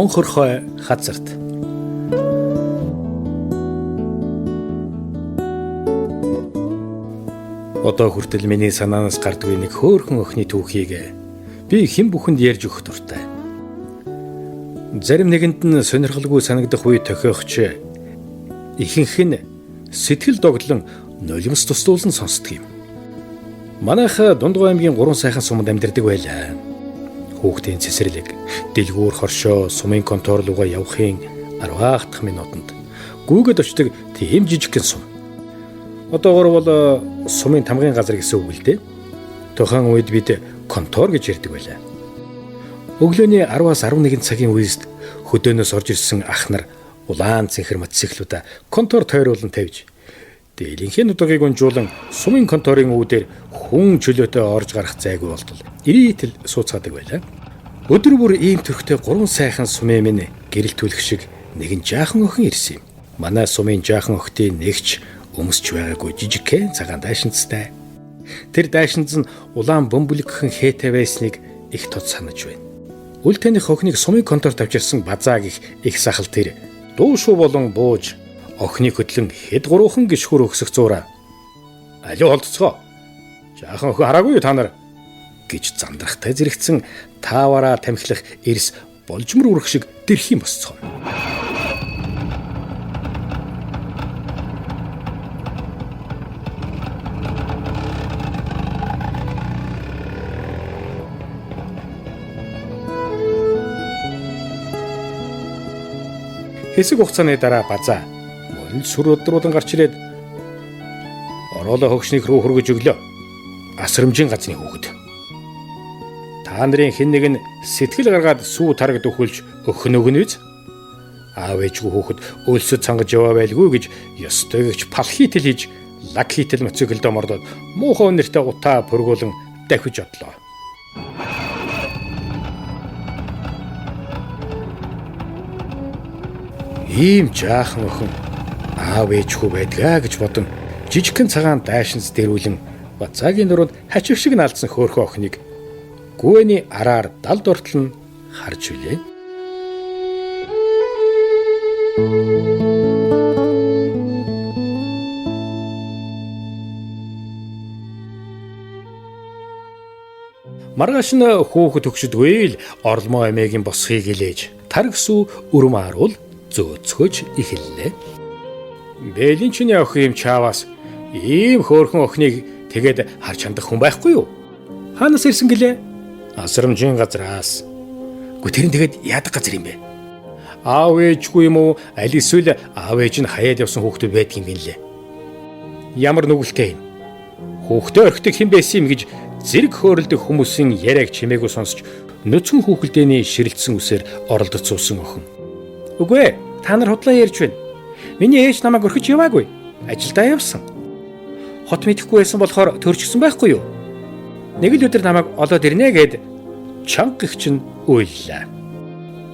Хонхорхой хазарт. Одоо хүртэл миний санаанаас гардаггүй нэг хөөрхөн охины түүхийг би хэн бүхэнд ярьж өгөх дуртай. Зарим нэгэнд нь сонирхолгүй санагдах үе тохиохч ихэнх нь сэтгэл догдлон нулимс туслуулан сонсдог юм. Манайх Дундгой аймгийн 3 сайхан суманд амьдардаг байлаа. Хүүхдийн цэцэрлэг, дэлгүүр хоршоо, сумын контор руугаа явахын 10 дахь минутанд гүйгээд очдог тийм жижигхэн сум. Одоогор бол сумын тамгын газар гэсэн үг л дээ. Тухайн үед бид контор гэж ярьдаг байлаа. Өглөөний 10-аас 11 цагийн үеэс хөдөөнөөс орж ирсэн ах нар улаан цэнхэр мотоциклуудаа контор тойруулан тавьж дээлийнхээ нутгийг унжуулан сумын конторын үүдээр хүн чөлөөтэй орж гарах зайгүй болтол ирээтэл сууцгаадаг байлаа. Өдөр бүр ийм төрхтэй 3 сайхан сумын минь гэрэл түлх шиг нэгэн жаахан охин ирсэн юм. Манай сумын жаахан охидын нэгч өмсч байгаагүй жижигхэн цагаан дайшинцтай. Тэр дайшинц нь улаан бөмбөлгөн хээтэй байсныг их тод санаж байна. Үл таних охиныг сумын конторт авчирсан базаа гих их сахал тэр дуу шуу болон бууж охиныг хөдлөн хэд гурван гишгүр өгсөх зуураа. Алиу холдцгоо. Жаахан охин хараагүй юу та нар гэж зандрахтай зэрэгцэн тааваараа тамхилах эрс болжмор үрэх шиг дэрхийн босцгоо. Хэсэг хугацааны дараа базаа мөн сүр өдрүүдэн гарч ирээд ороолоо хөгшнийг рүү хөргөж өглөө. Асрамжийн газрын хүүхэд. Та нарын хэн нэг нь сэтгэл гаргаад сүү тарагд өхөлж өхөн өгнө үз. Аав ээжгүй хүүхэд өлсөд цангаж яваа байлгүй гэж ёстой гэгч палхитэл хийж лаг хийтэл мотоциклдөө мордоод муухай нэртэй утаа пөргүүлэн давхиж одлоо. Ийм жаахан охин аав ээжгүй байдгаа гэж бодон жижигхэн цагаан дайшинц дэрүүлэн бацаагийн нуруунд хачиг шиг наалдсан хөөрхөн охиныг гүэний араар далд ортол нь харж билээ. Маргааш нь хүүхэд төгшөдгүй л орломоо эмээгийн босхийг илээж тараг сүү өрөм ааруул зөөцгөөж эхэллээ. Бэлийн чиний охин юм чааваас ийм хөөрхөн охиныг тэгээд харж хандах хүн байхгүй юу? Хаанаас ирсэн гэлээ? Асрамжийн газраас. Гэхдээ тэр нь тэгээд яадаг газар юм бэ? Аав ээжгүй юм уу? Аль эсвэл аав ээж нь хаяад явсан хүүхдүүд байдаг юм гинлээ. Ямар нүгэлтэй юм. Хүүхдээ орхидог хэн байсан юм гэж зэрэг хөөрөлдөх хүмүүсийн яриаг чимээгүй сонсч нүцгэн хүүхэлдээний ширэлдсэн үсээр оролдоцуулсан охин. Үгүй ээ, та нар худлаа ярьж байна. Миний ээж намайг орхиж яваагүй. Ажилдаа явсан. Хот мэдэхгүй байсан болохоор төрчихсөн байхгүй юу? Нэг л өдөр намайг олоод ирнэ гэд чанга гихч нь уйллаа.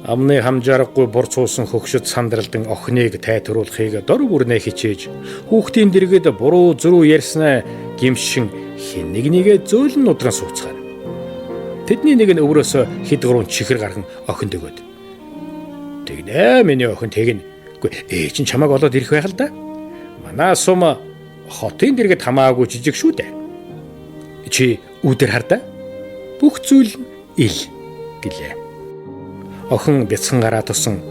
Амны хамжааргагүй бурцуулсан хөгшөд сандралдан охиныг тайтруулахыг дор бүрнээ хичээж хүүхдийн дэргэд буруу зөрүү ярьснаа гимшин хэн нэг нэгэ зөөлөн нудран сууцгаана. Тэдний нэг нь өврөөсөө хэд гурван чихэр гарган охинд өгөөд. Тэгнэ миний охин тэгнэ. Үгүй ээж нь чамайг олоод ирэх байх л да. Манай сум хотын дэргэд хамаагүй жижиг шүү дээ. Чи үүдэр хардаа. Бүх зүйл ил гэлээ. Охин бяцхан гараа тусан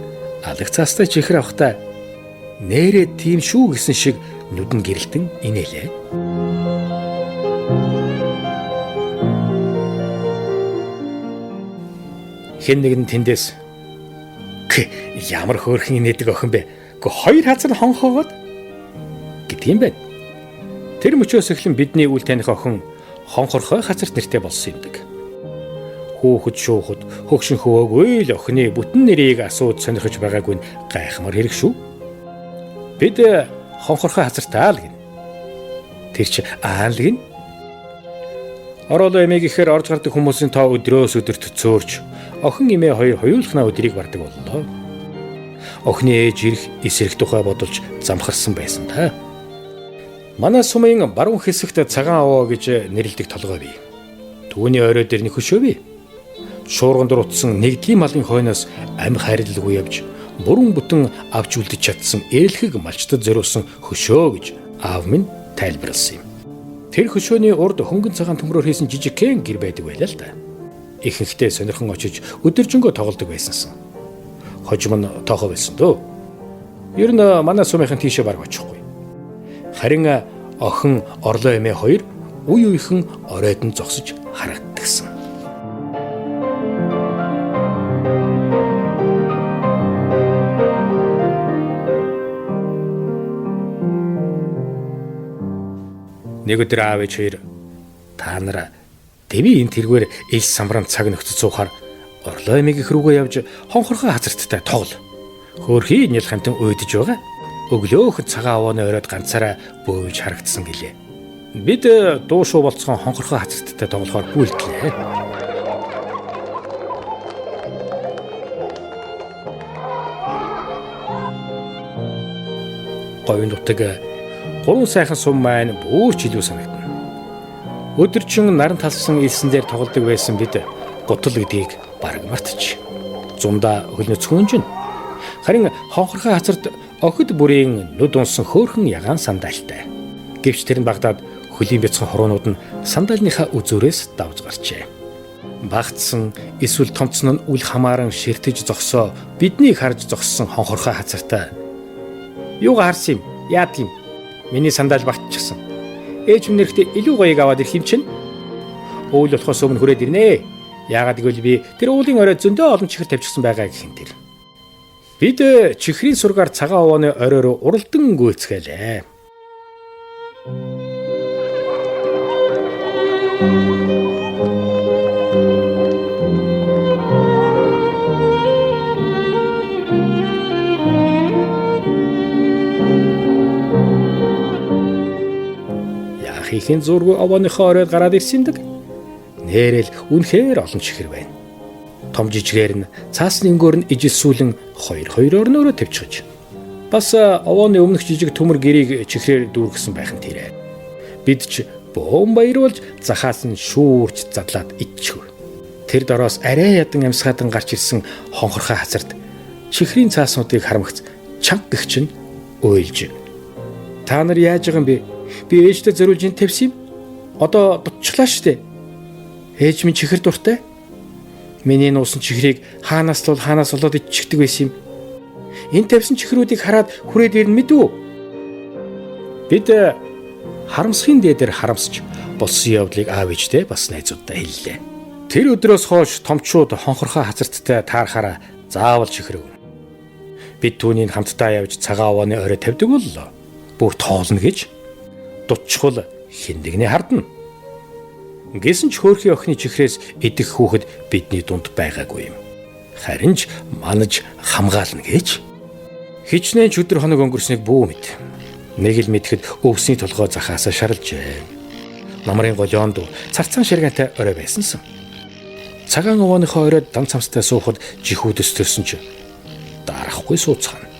алаг цаастай чихэр авахта нэрээ тийм шүү гэсэн шиг нүдэн гэрэлтэн инээлээ. Хэн нэг нь тэндээс ямар хөөрхөн инээдэг охин бэ? Гэхдээ хоёр хазар хонхоогоод гэдэг юм байна. Тэр мөчөөс эхлэн бидний үл таних охин хонхорхой хазарт нэртэй болсон юмдаг. Хүүхэд шуухад хөгшин хөвөөгүй л охины бүтэн нэрийг асууж сонирхож байгаагүй нь гайхмар хэрэг шүү. Бид хонхорхой хазартаа л гин. Тэр чи аа л гин. Ороолоо эмээг ихээр орж гардаг хүмүүсийн тоо өдрөөс өдөрт цөөрч охин эмээ хоёр хоёулахнаа өдрийг бардаг боллоо. Охины ээж ирэх эсрэх тухай бодолж замхарсан байсан та. Манай сумын баруун хэсэгт цагаан овоо гэж нэрлэдэг толгой бий. Түүний орой дээр нэг хөшөө бий. Шуурган дурудсан нэгдлийн малын хойноос ам хайрлалгүй явж бүрэн бүтэн авч үлдэж чадсан ээлхэг малчтад зориулсан хөшөө гэж аав минь тайлбарласан юм. Тэр хөшөөний урд хөнгөн цагаан төмрөөр хийсэн жижигхэн гэр байдаг байлаа л да. Ихэнхдээ сонирхон очиж өдөржингөө тоглодог байсансан. Хожим нь тоохоо байсан дөө. Ер нь манай сумынхан тийшээ бараг очихгүй. Харин охин Орлоо эмээ хоёр үе үехэн оройд нь зогсож харагддагсан. Нэг өдөр аав ээж хоёр та нар дэви энэ тэргээр ил самран цаг нөхцөд суухаар Орлоо эмээгийнх рүүгээ явж хонхорхой хазарттай тоглол. Хөөрхий нил хамтан уйдж байгаа. Өглөөх цагаан овооны оройд ганцаараа бөөвж харагдсан гэлээ. Бид дуу шуу болцгон хонхорхой хазарттай тоглохоор гүйлтлээ. Говийн нутаг гурван сайхан сум маань бүр ч илүү санагдана. Өдөржин наран талсан элсэн дээр тоглодог байсан бид гутал гэдгийг бараг мартчих. Зумдаа хөлнөцгөн жин. Харин хонхорхой хазарт охид бүрийн нүд унсан хөөрхөн ягаан сандалтай. Гэвч тэр нь багадад хөлийн бяцхан хуруунууд нь сандалныхаа үзүүрээс давж гарчээ. Багцсан эсвэл томцсон нь үл хамааран ширтэж зогсоо биднийг харж зогссон хонхорхой хазартай. Юугаа харсан юм? Яад юм? Миний сандал багтчихсан. Ээж минь нэрхтээ илүү гоёг аваад ирэх юм чинь. Уул болохоос өмнө хүрээд ирнэ. Яагаад гэвэл би тэр уулын орой зөндөө олон чихэр тавьчихсан байгаа гэх юм тэр. Бид чихрийн сургаар цагаан овооны орой руу уралдан гүйцгээлээ. Яахын зургүй овооныхоо оройд гараад ирсэн дэг. Нээрэл үнэхээр олон чихэр байна. Том жижигээр нь цаасны өнгөөр нь ижилсүүлэн хоёр хоёроор нь өрөө тавьчихж. Бас овооны өмнөх жижиг төмөр гэрийг чихрээр дүүргэсэн байх нь тэрэ. Бид ч бөөн баяруулж захаас нь шүүрч задлаад идчихв. Тэр дороос арай ядан амьсгаадан гарч ирсэн хонхорхой хазарт чихрийн цааснуудыг харамгц чанга гэх чинь уйлж. Та нар яаж байгаа юм бэ? Би ээжтэй зориулж энэ тавьсан юм. Одоо дутчихлаа штэ. Ээж минь чихэр дуртай. Миний нуусан чихрийг хаанаас л хаанаас олоод иччихдэг байсан юм. Энэ тавьсан чихрүүдийг хараад хүрээд ирнэ мэдв үү? Бид харамсахын дээдэр харамсч болсон явдлыг аав ээжтэй бас найзуудтай хэллээ. Тэр өдрөөс хойш томчууд хонхорхой хазарттай таарахаараа заавал чихэр өгнө. Бид түүнийг хамтдаа явж цагаан овооны орой тавьдаг боллоо. Бүр тоолно гэж дутчихвал хэн нэгний хардна. Гэсэн ч хөөрхий охины чихрээс идэх хүүхэд бидний дунд байгаагүй юм. Харин ч манаж хамгаална гэж. Хичнээн ч өдөр хоног өнгөрснийг бүү мэд. Нэг л мэдэхэд өвсний толгой захаасаа шарлжээ. Намрын голионд царцаан ширгаантай орой байсансан. Цагаан овооныхоо оройд дан цамцтай суухад жихүүдэс төрсөн ч дарахгүй сууцгаана.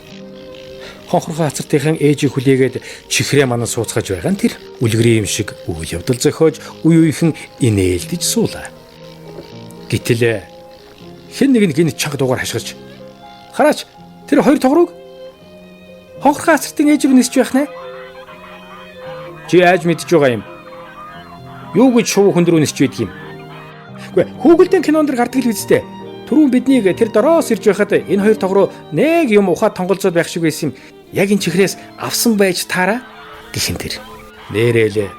Хонхорхой хацартынхан ээжийг хүлээгээд чихрээ манан сууцгааж байгаа нь тэр үлгэрийн юм шиг үйл явдал зохиож үе үехэн инээлдэж суулаа. Гэтэл хэн нэг нь гинт чанга дугаар хашгирч хараач тэр хоёр тогрууг хонхорхой хацартын ээж рүү нисч байх нэ. Чи яаж мэдж байгаа юм? Юу гэж шувуу хүн рүү нисч байдаг юм? Үгүй хүүгэлдэн кинон дэр гардаг л үсттэй. Түрүүн биднийг тэр дороос ирж байхад энэ хоёр тогруу нэг юм ухаад тонголзоод байх шиг байсан юм. Яг энэ чихрээс авсан байж таараа гэх юм тэр. Нээрэл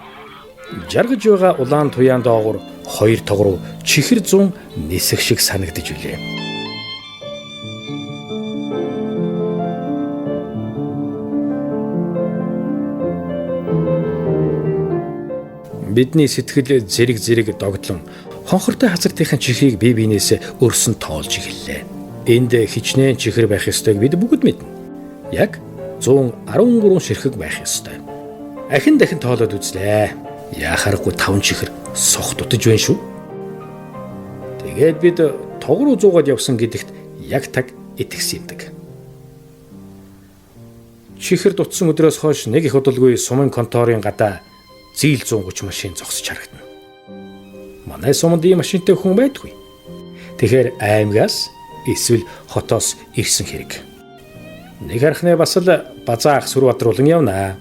жаргаж байгаа улаан туяан доогуур хоёр тогруу чихэр зун нисэх шиг санагдаж үлээ. Бидний сэтгэл зэрэг зэрэг догтлон хонхортой хазартынхаа чихрийг бие биенээс өрсөн тоолж эхэллээ. Энд хичнээн чихэр байх ёстойг бид бүгд мэднэ. Яг 113 ширхэг байх ёстой. Ахин дахин тоолоод үзлээ. Яахааргүй 5 чихэр сох дутаж байна шүү. Тэгээд бид тогруу зуугаад явсан гэдэгт яг таг итгэсэн юмдаг. Чихэр дутсан өдрөөс хойш нэг их удалгүй сумын конторын гадаа зийл 130 машин зогсож харагдана. Манай суманд ийм машинтай хүн байдгүй. Тэгэхээр аймгаас эсвэл хотоос ирсэн хэрэг. Нэг харахнаа бас л базаа ах сүр бадруулан явнаа.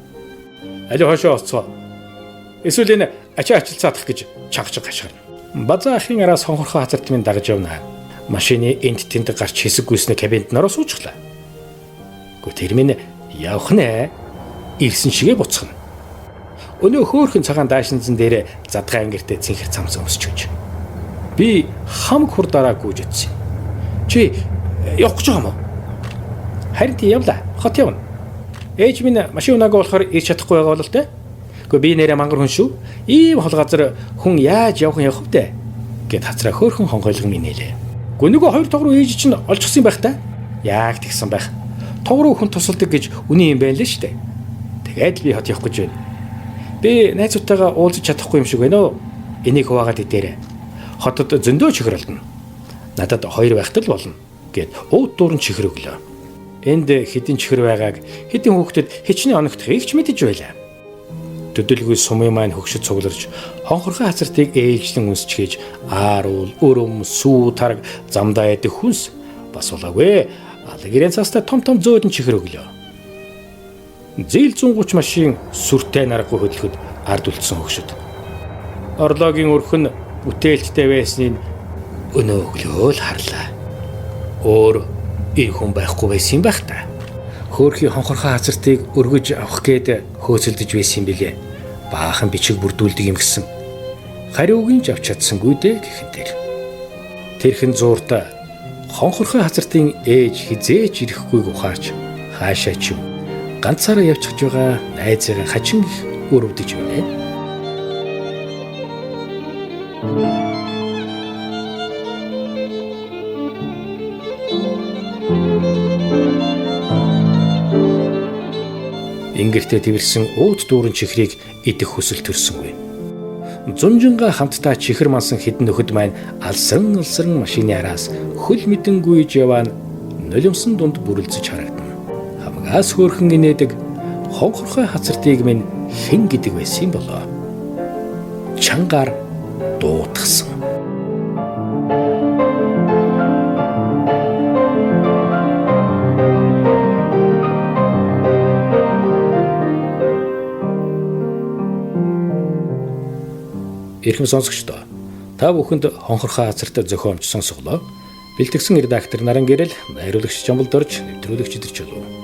Аль хошоо оцгоо. Эсвэл энэ ачаа ачилцаадах гэж чанга хашгирна. Базаа ахын араас хонхорхоо хазарт минь дагаж явнаа. Машины энд тэнд гарч хэсэг гүйснэ кабинд нөрөө суучглаа. Гэхдээ тэр минь явах нэ ирсэн шигээ буцхна. Өнөө хөөхөн цагаан даашинзан дээр задгай ангиртэй цэнхэр цамц өмсч гэж. Би хамаг хур дараа гүйж очив. Чи явах гэж байгаа юм уу? Харин тий явлаа. Хот явна. Ээж минь машин унаагүй болохоор ирч чадахгүй байгаа бол тэ. Гэхдээ би нэрээ мангар хүн шүү. Ийм хол газар хүн яаж явах юм явах вэ? Гэт хацраа хөөхөн хонхойлгон инээлээ. Гү нөгөө хоёр тог руу ээж чинь олчихсан байх та. Яг тэгсэн байх. Тог руу хүн тусалдаг гэж үний юм байна л шүү дээ. Тэгээд л би хот явах гэж байна. Би найзуудтайгаа уулзах чадахгүй юм шиг байна оо. Энийг хуваагаад идээрэй. Хотод зөндөө чихэр олдоно. Надад хоёр байхад л болно гэд ууд дуурн чихэр өглөө. Энд хэдэн чихэр байгааг хэдэн хүүхдэд хичнээн оногдохыг ч мэдэж байлаа. Төдөлгүй сумын маань хөгшөд цугларч хонхорхой хазартыг ээлжлэн үнсчгээж ааруул, өрөм, сүү тараг замдаа идэх хүнс бас болоогүй. Алаг гэрэн цаастай том том зөөдөн чихэр өглөө. Зээл 130 машин сүртэй наргагүй хөдлөхөд ард үлдсэн хөгшөд. Орлоогийн өрхөн бүтээлчтэй байсныг өнөө өглөө л харлаа. Өөр ир хүн байхгүй байсан юм байх та. Хөөрхий хонхорхоо хазартыг өргөж авах гээд хөөцөлдөж байсан юм билээ. Баахан бичиг бүрдүүлдэг юм гэсэн. Хариугийн ч авч чадсангүй дээ гэхэн дээр. Тэрхэн зуурт хонхорхой хазартын ээж хизээч ирэхгүйг ухаарч хаашаа ч юм ганцаараа явчихж байгаа найзыгаа хачин их өрөвдөж байна. Ингэртээ тэрсэн ууд дүүрэн чихрийг идэх хүсэл төрсөнгүй. Зунжингаа хамтдаа чихэр мансан хэдэн нөхөд маань алсран алсран машины араас хөл мэдэнгүй яваа нулимсан дунд бүрэлзэж харагдана. Хамгаас хөөрхөн инээдэг хонхорхой хазартыг минь хэн гэдэг байсан юм болоо. Чангаар дуутгсан. Эрхэм сонсогчдоо, та бүхэнд хонхорхой хазарт зохиомж сонсголоо. Бэлтгэсэн редактор Наран Гэрэл, найруулагч Жамбал Дорж, нэвтрүүлэгч Идэрч болов.